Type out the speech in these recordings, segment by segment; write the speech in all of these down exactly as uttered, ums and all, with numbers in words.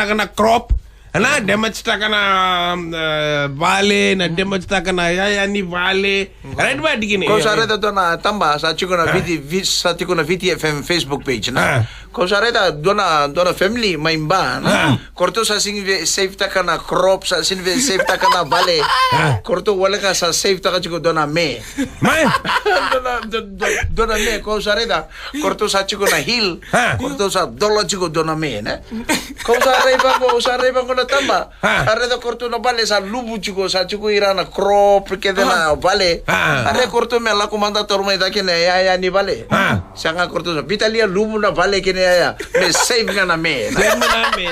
taka na crop. Na damage taka na, um, eh, vale, na damage taka na yaya ni vale. Right, ba dikini. Ko sa raica dua na taba, sa tiko na Viti, vi-, sa tiko na Viti F M Facebook page, na. Ah. Ko sa raica dua na, dua na family, mai ba, na. Ah. Ko ratou sa sini via save taka na crop, sa sini via save taka na vale. Ah. Ko ratou wale ka sa save taka tiko dua na me. Mai? Dua na, dua, dua, dua na me, ko sa raica, ko ratou sa tiko na hill, ah, ko ratou sa dola tiko dua na me, ne? Ko sa raica ko, sa raica ko na taba. Ah. Sa raica ko ratou na vale, sa luvu tiko, sa tiko ira na crop, kece na vale. Ah. Sa raica ko ratou me lako mada taura mai cake na yaya ni vale. Ah. Sa ga ko ratou sa, Vitalia luvu na vale kei na yaya. Me save ga na me. Save ga na me.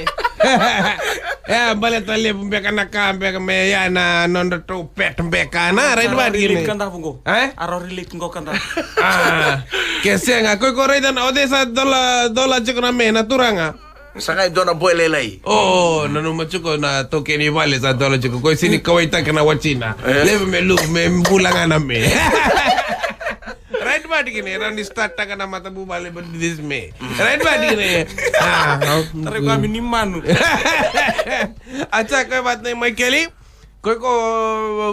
E, baleta levu beka na ka beka me ya na nodratou pet beka na, right, ba dikini. Relate ka da vugo. Eh? Aro relate qo ka da. Ah, ke sega, ko iko raica na, o cei sa dola, dola tiko na me na turaga? Sa qai dua na boy lailai. Oh, nanuma tiko na taukei ni vale sa dola tiko. Ko sini kauaitaka na watina. Eh. Levu me luvu me bula ga na me. Right, ba dikini, rawa ni start taka na matavuvale, but this me. Right, ba dikini. Ah, tarai koya me ni manu. Acha, ko e vata nei Maikeli. Ko iko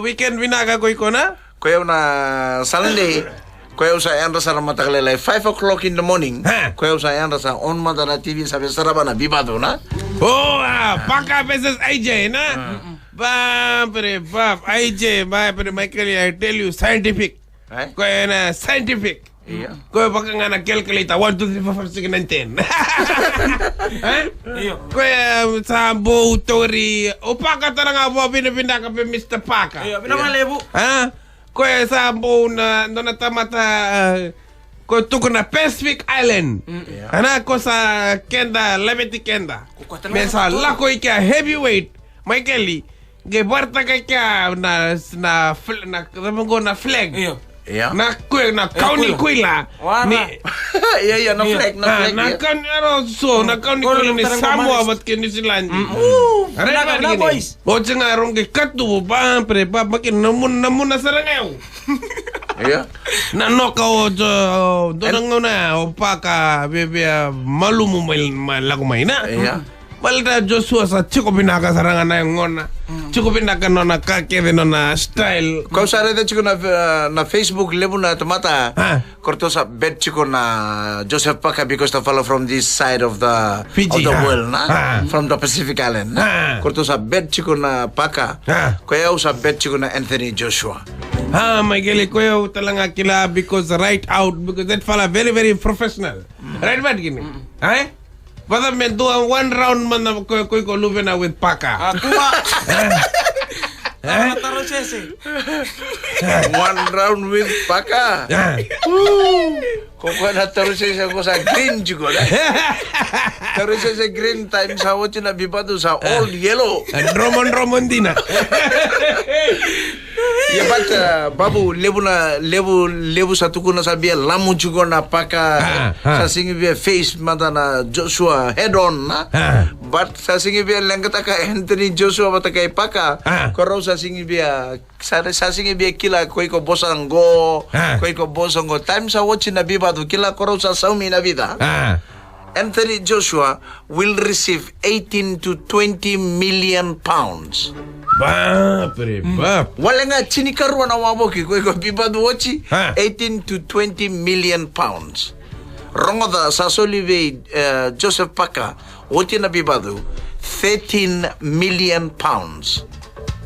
weekend vinaka ko iko na? Ko yau na Sunday. Ko yau sa yadra sara mataka lailai, five o'clock in the morning. Ha. Ko yau sa yadra sa on mada na T V sa via sarava na Vivatu na. Oh, ah, Paka versus I J na. Ba, bre, ba, I J, ba, bre, Maikeli, I tell you, scientific. Eh? Ko e na scientific. Io. Ko e vaka ga na calculator, one, two, three, four, five, six, nine, ten. Eh? Io. Ko e, um, sa bau tauri, o Paka tara ga vua vinavinaka pe Mister Paka. Io, vinaka vakalevu. Ah? Ko e sa bau na, nona tamata, uh, ko e tuku na Pacific Island. Mm. Io. Ana ko sa keda, laveti keda. Ko kota na me sa lako i kea heavyweight. Maikeli, qai varataka kea na, na fl-, na, na, na flag. Io. Io. Na kue-, na kau ni kuila. Kuila. Ni-, io, io, na flag, na flag, na kau ni, aro so, na kau ni kuila ni Samoa vata kei New Zealand. Mm. Rai na boys. Oti ga ro qai katuvu, ba, pre, ba, ba, ke na mun-, na muna sara ga yau. Io. Na noka o, o, dua na gauna, o Paka, via, via malumu mai, mai, lako mai, na? Io. Baleta Joshua sa tiko vinaka sara ga na yagona. Mm. Tiko vinaka nona ka kece, nona style. Ko sa raica tiko na, eh, na Facebook, levu na tamata. Ah. Ko ratou sa bet tiko na Joseph Paka because the fellow from this side of the, Fiji, of the world, na? Ah. From the Pacific Island, na? Ah. Ko ratou sa bet tiko na Paka. Ah. Ko yau sa bet tiko na Anthony Joshua. Ah, Maikeli, ko yau tale ga kila because right out, because that fella very, very professional. Mm. Right, ba dikini? Mm. Eh? Vata me dua one round mada ko, ko, ko luvena with Paka. Ah, kua. Eh? Taro, taro sese. One round with Paka. Eh. Woo. Ko koya na taro sese ko sa green tiko, na. Taro sese green time sa oti na Vivatu sa all yellow. Eh, dromo, dromo dina. Ia, but, uh, Babu, levu na, levu, levu sa tukuna sa via lamu tiko na Paka, ah, ah, sa sigi via face mada na Joshua head on, na? Ah. But sa sigi via leqataka Anthony Joshua vata kei Paka, ah, ko rau sa sigi via, sa, sa sigi via kila ko iko vosa qo, ah, ko iko vosa qo. Time sa oti na Vivatu, kila ko rau sa saumi na vica. Ah. Anthony Joshua will receive eighteen to twenty million pounds. Bapre, mm, bap. Wale ga tinikarua na wavoki ko iko Vivatu oti, ha, eighteen to twenty million pounds. Rogoca sa soli vei, eh, Joseph Paka oti na Vivatu thirteen million pounds.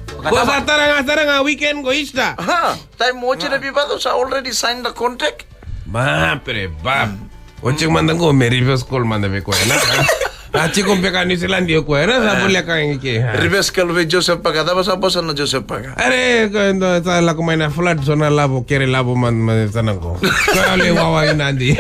Ko sa tara ga, tara ga weekend ko Easter. Ha, time oti na Vivatu sa already signed the contract. Bapre, bap. O tiko mada qo me reverse call mada vei koya, na? A tiko beka New Zealand o koya, na? Sa voleka ga ke, ha. Reverse call vei Joseph Paka, cava sa vosa na Joseph Paka? Are, ko eda sa lako mai na flood, so na lavo, kere lavo man, man, sa na qo. Koya le wawa i nadi.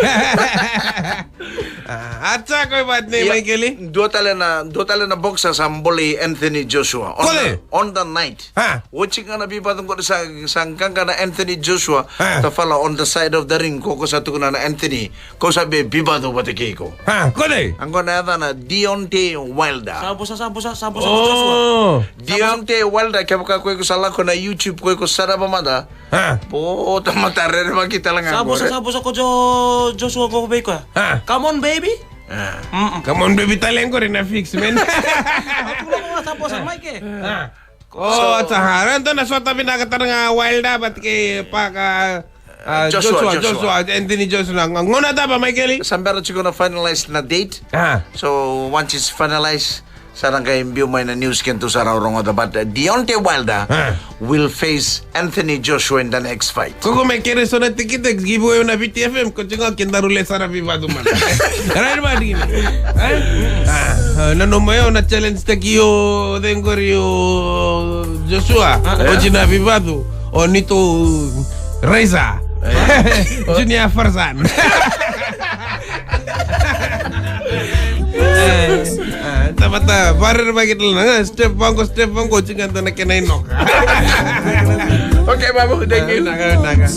Ah, a tsa ko i vat nei, ia, Maikeli? Dua tale na, dua tale na boxer sa bole i Anthony Joshua. On the, on the night. Ha? Watching ana Vivatu qo sa, sa qaqa na Anthony Joshua. Ha? Tafala on the side of the ring, ko, ko sa tukuna na Anthony. Ko sa be Vivatu vata kei iko. Ha, ko dei? Qo na yacana Deontay Wilder. Sa vosa, sa vosa, sa vosa, oh, Joshua. Deontay Wilder, kevaka ko iko sa lako na YouTube, ko iko sarava mada. Ha? Po, tamata rerevaki tale ga. Sa vosa, sa vosa ko Jo-, Joshua ko vei koya. Ha? Come on, baby. Come on, baby, tale qori na fix, man. Sa posa mai ke. O, sa hara, eda na sota vinaka tara ga Wilder vata kei Parker, a, Joshua, Joshua, Joshua. Joshua, Anthony Joshua. Ga, gauna cava, Michael? Sa bera tiko na finalize na date. A. So, once it's finalized, sa ra qai biu mai na news keitou sa ra rogoca. But, uh, Deontay Wilder A. will face Anthony Joshua in the next fight. Ko ko me kere so na tikite, give away na V T F M, ko tiko ga kedaru le sara vivatu mana. Right, buddy? Eh? A, a, na nomo yo na challenge taki o cei qori o Joshua. A, o Jina Vivatu, o Nito Raiza. Junior Farzan. E, a, tamata, varere vaki tale na, e, step vaqo, step vaqo, tiko ga na kena inoka. Okay, babu, thank you. Naka, naka.